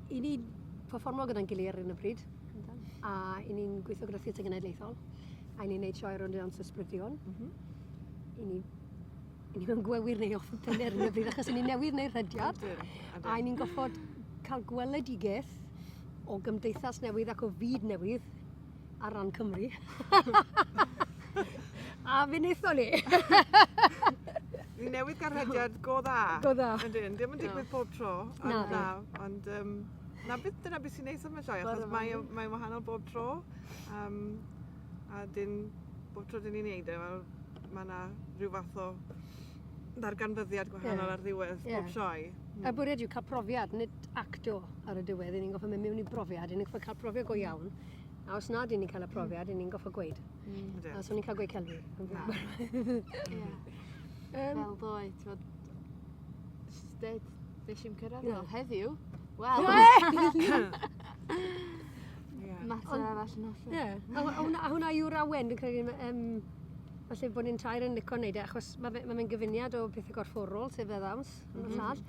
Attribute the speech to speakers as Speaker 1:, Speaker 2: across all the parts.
Speaker 1: I ni performo gyda'n gilydd ar hyn o bryd. A i ni'n gweithio gyda Theatr Genedlaethol. A i ni'n neud sioe rownd dawns ysbrydion. I ni i ni mewn gwewyr neu off pen ar hyn o bryd achos i ni newydd wneud rhediad. A i ni'n goffod cael gweledigaeth o gymdeithas newydd ac o fyd newydd ar ran Cymru. A fe wnaethon ni.
Speaker 2: Ni newydd gael rhediad go dda.
Speaker 1: Go dda.
Speaker 2: Ydyn, dim yn digwydd pob tro. Ond
Speaker 1: Na.
Speaker 2: Na, ond um, na beth, dyna beth sy'n neis am y sioe, achos mae, mae'n wahanol bob tro. A dyn, bob tro dyn ni'n neud e, wel, mae yna rhyw fath o ddarganfyddiad gwahanol ar ddiwedd pob sioe.
Speaker 1: Y bwriad yw cael profiad, nid acto ar y diwedd. Ni'n goffa mynd mewn i brofiad, ni'n goffa cael profiad go iawn. A os nad ni'n cael y profiad, ni'n goffa gweud. A so ni'n cael gweud celfi.
Speaker 3: Ie. Fel ddoe, ti'n bod, jyst deud, nes i'm cyrraedd fel heddiw. Wel! Mater arall yn hollol.
Speaker 1: Ie. A hwnna yw'r awen, dwi'n credu, falle bod ni'n tair yn lico wneud e, achos mae fe'n ma fe gyfuniad o pethau gorfforol, sef y ddawns, mm -hmm. llall,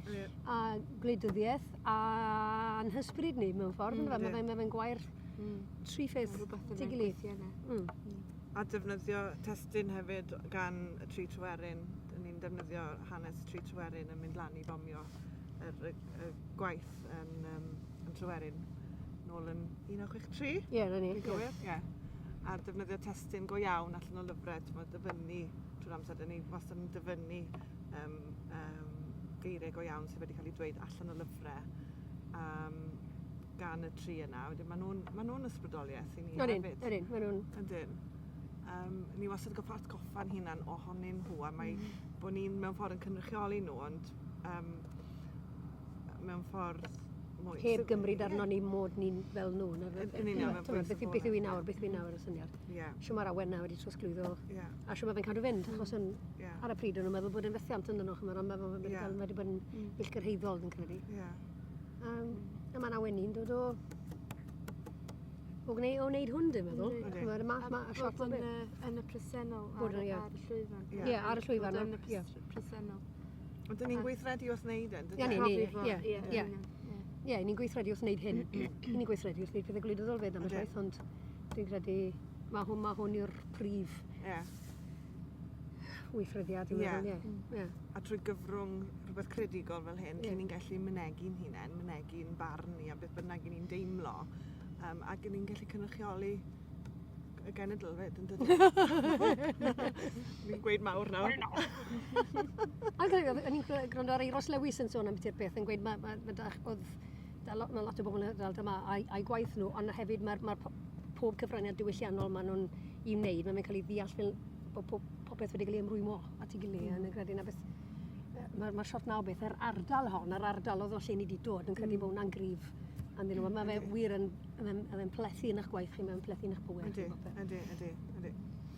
Speaker 1: a gwleidyddiaeth, a'n hysbryd ni mewn ffordd. Mae fe'n ma fe gwair tri pheth at ei gilydd.
Speaker 2: A defnyddio testun hefyd gan y Tri Tryweryn. Dyn ni'n defnyddio hanes y Tri Tryweryn yn mynd lan i fomio yr, y, y gwaith yn, yn Tryweryn nôl yn 1963.
Speaker 1: Ie, yeah, na ni.
Speaker 2: Fi'n gywir? Ie. Yeah. A defnyddio testun go iawn allan o lyfrau, ti'n bod, dyfynnu trwy'r amser. Dyn ni wastad yn dyfynnu geiriau go iawn sydd wedi cael eu dweud allan o lyfrau gan y tri yna. Wedyn maen nhw'n ma nhw ysbrydoliaeth i ni hefyd.
Speaker 1: Ydyn, maen nhw'n...
Speaker 2: Ydyn. Ni wastad yn gorfod atgoffa'n hunan ohonyn nhw, a mae bod ni'n mewn ffordd yn cynrychioli nhw, ond mewn ffordd mwy...
Speaker 1: Heb gymryd arno ni mod ni'n fel nhw. Na,
Speaker 2: Yn union,
Speaker 1: beth, beth yw i nawr, beth yw i nawr y syniad. Shwt mae'r awenau wedi trosglwyddo, a shwt mae fe'n cadw fynd, achos yn, ar y pryd o'n nhw'n meddwl bod e'n fethiant yn dyn nhw, chymod, ond mae fe wedi bod yn bellgyrhaeddol, dwi'n credu. A mae'n awenu'n dod o o wneud hwn, dwi'n meddwl. Chymod, y math ma, y siop
Speaker 3: Bod yn y, yn y presennol ar, ar y llwyfan.
Speaker 1: Ie, ar y llwyfan.
Speaker 3: Bod yn y presennol.
Speaker 2: Ond dyn ni'n gweithredu wrth wneud e,
Speaker 1: Ie, ni, ie, ie. Ie, ni'n gweithredu wrth wneud hyn. Ni'n gweithredu wrth wneud pethau gwleidyddol fyd am y llwyth, ond dwi'n credu mae hwn, ma hwn yw'r prif weithrediad, dwi'n meddwl, ie.
Speaker 2: Yeah. A trwy gyfrwng rhywbeth creadigol fel hyn, lle ni'n gallu mynegi'n hunain, mynegi'n barn ni a beth bynnag i ni'n deimlo, ac ni'n gallu cynrychioli y genedl fyd, yn dydy? Ni'n gweud mawr nawr.
Speaker 1: Ac o'n i'n gwrando ar Euros Lewis yn sôn am beth beth, yn gweud mae ma, ma dach, oedd, da lo, ma lot o bobl yn dal yma a'i gwaith nhw, ond hefyd mae'r ma pob cyfraniad diwylliannol maen nhw'n i wneud, mae'n cael ei ddeall fel bod pob, popeth wedi cael ei ymrwymo at ei gilydd, mm. yn credu na beth mae'r ma siot na o beth, yr ardal hon, yr ardal oedd o lle ni wedi dod, yn credu bod hwnna'n gryf. Anddyn nhw. Mae fe wir yn, mae'n plethu yn eich gwaith chi, mae'n plethu yn eich bywyd.
Speaker 2: Ydy, ydy, ydy, ydy.